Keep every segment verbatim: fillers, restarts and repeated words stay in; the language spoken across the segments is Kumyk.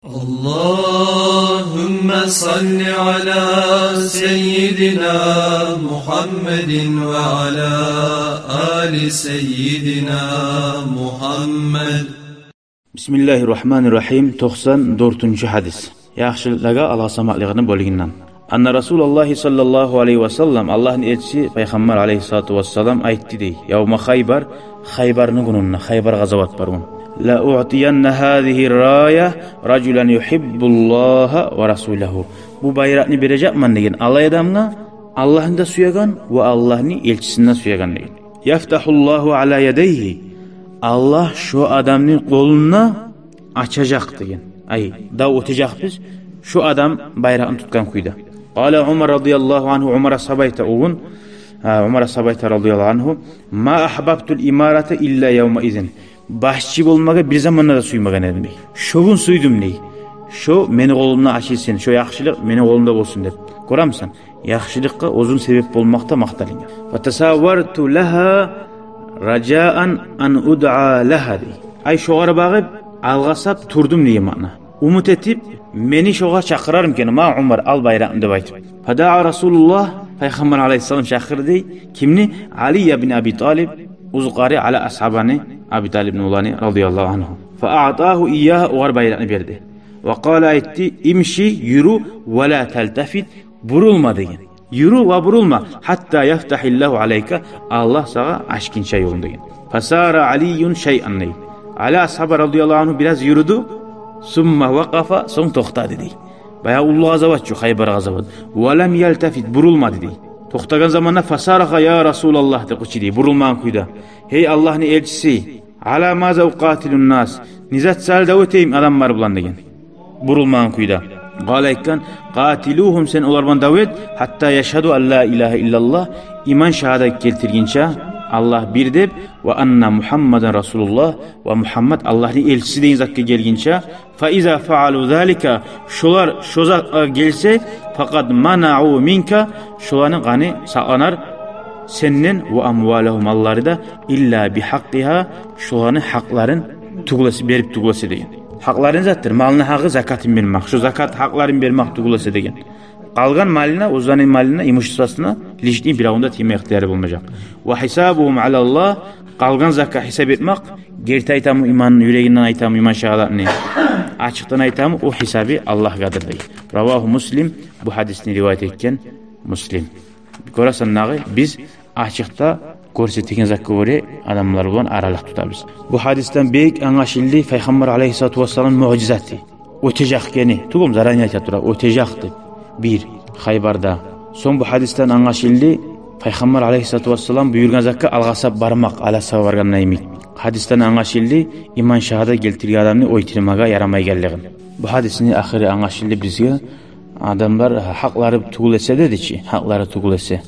اللهم صل على سيدنا محمد وعلى آل سيدنا محمد. بسم الله الرحمن الرحيم. Токъсан дёртюнчю гьадис. Яхшылыкълагъа алгъасамакълыгъыны бёлюгюнден. أن رسول الله صلى الله عليه وسلم, Аллагьны элчиси пайхаммар алайгьиссалату вассалам айтды дей, يوم خيبر, Хайбарны гюнюнде, Хайбар къазават бар гюн: لأعطين هذه الراية رجلا يحب الله ورسوله. Бу байракъны бережекмен деген алай адамгъа, Аллагьны да сюеген ва Аллагьны элчисин де сюеген деген. يفتح الله على يديه. Аллагь шо адамны къолун да ачажакъ деген. Ай, дав этежекбиз шо адам байракъны тутгъан кюйде. قال عمر رضي الله عنه, Умар асгьаба айта о гюн, а, Умар асгьаба айта, رضي الله عنه: ما أحببت الإمارة إلا يومئذ. Башчы болмагъа бир заманда да сюймеген эдим дей. Шо гюн сюйдюм дей. Шо мени къолумда ачылсын, шо яхшылыкъ мени къолумда болсун деп. Гёремисен, яхшылыкъгъа оьзюнг себеп болмакъда макъталынга. فتساورت لها رجاء أن أدعى لها дей. Ай, шогъар багъып алгъасап турдум деген маъна. Умут этип, мени шогъар чакъырармы экен, ма, Умар, ал байракъны деп айтып. فدعا رسول الله, пайхаммар алайгьиссалам чакъырды дей. Кимни? علي بن أبي طالب, оьзю къары Али асгьабаны, Аби Талибни уланы, رضي الله عنه. فأعطاه إياها, огъар байракъны берди. وقال, айтды: امش, юрю, ولا تلتفت, бурулма деген. Юрю ва бурулма, حتى يفتح الله عليك, Аллагь сагъа ачгъынча ёлун деген. فسار علي شيئا дей. Али асгьаба, رضي الله عنه, бираз юрюдю. ثم وقف, сонг токътады дей. Баягъы уллу къазават чы, Хайбар къазават. ولم يلتفت, бурулмады дей. Токътагъан заманда فصرخ: يا رسول الله деп къычырды дей, бурулмагъан кюйде. Гьей Аллагьны элчиси, على ماذا أقاتل الناس؟ Не зат саялы дав этейим адамлар булан деген, бурулмагъан кюйде. قال, айтгъан: قاتلوهم, сен олар булан дав эт, حتى يشهدوا أن لا إله إلا الله, иман шагьадат гелтиргинче Аллагь бир деп, وأن محمدا رسول الله, ва Мугьаммад Аллагьны элчиси деген затгъа гелгинче. فإذا فعلوا ذلك, шолар шо затгъа гелсе, فقد منعوا منك, шоланы къаны сакъланар сенден, وأموالهم, маллары да, إلا بحقها, шоланы гьакъларын тюгюл эсе, берип тюгюл эсе деген. Гьакълары не затдыр? Малны гьакъы закатын бермек. Шо закат гьакъларын бермек тюгюл эсе деген. Къалгъан малына, оьзлени малына, имуществосуна лишний биревню де тийме ихтияры болмажакъ. وحسابهم على الله, къалгъан затгъа гьисап этмек, герти айтамы иманны, юрегинден айтамы иман шагьадатны, ачыкъдан айтамы, о гьисабы Аллагьгъадыр дей. رواه مسلم, бу гьадисни риваят этген Муслим. Гёресен дагъы, биз ачыкъда гёрсетеген затгъа гёре адамлар булан аралыкъ тутабыз. Бу гьадисден бек англашылды пайхаммар алайгьиссалату вассаламны муъжизаты. Оьтежек экени, тюгюлмю, заранее айта тура, оьтежек деп. Бир, Хайбарда. Сонг бу гьадисден англашылды, пайхаммар алайгьиссалату вассалам буюргъан затгъа алгъасап бармакъ, алгъасап баргъанда йимик. Гьадисден англашылды иман шагьадат гелтирген адамны оьлтюрмеге ярамайгъанлыгъын. Бу гьадисни ахыры англашылды бизге. Адамлар гьакълары тюгюл эсе деди чи, гьакълары тюгюл эсе.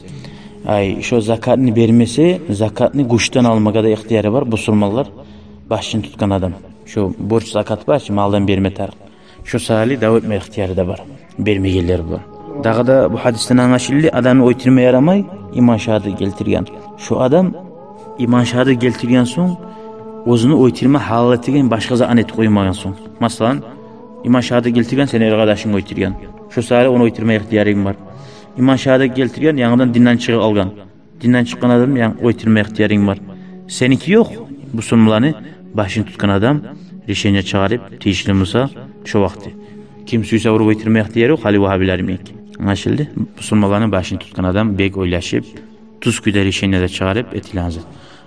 Ай, шо закатны бермесе, закатны гючден алмагъа да ихтияры бар бусурманлар, башын тутгъан адам. Шо борч закат бар чы, малдан берме тарыкъ. Шо саялы дав этме ихтияры да бар бермегенлер булан. Дагъы да бу гьадисден англашылды, адамны оьлтюрме ярамай, иман шагьадат гелтирген. Шо адам иман шагьадат гелтирген сонг, оьзюню оьлтюрме гьалал этеген башгъа затны этип къоймагъан сонг. Масала, иман шагьадат гелтирген, сени эркъардашынг оьлтюрген. Шо саялы ону оьлтюрме ихтиярынг бар. Иман шагьадат гелтирген, янгыдан динден чыгъып къалгъан. Динден чыкъгъан адамны янгы оьлтюрме ихтиярынг бар. Сеники ёкъ, бусурманланы башын тутгъан адам решение чыгъарып, тийишли буса, шо вакъти. Ким сюйсе уруп оьлтюрме ихтияры ёкъ, гьали вагьабилер йимик. Англашылды? Бусурманланы башын тутгъан адам бек ойлашып, тюз кюйде решение де чыгъарып этилеген зат.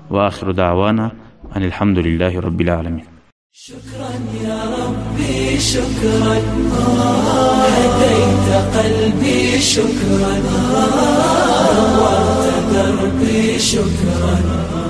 وآخر دعوانا أن الحمد لله رب العالمين. شكرا يا ربي، شكرا، هديت قلبي، شكرا، نورت دربي، شكرا.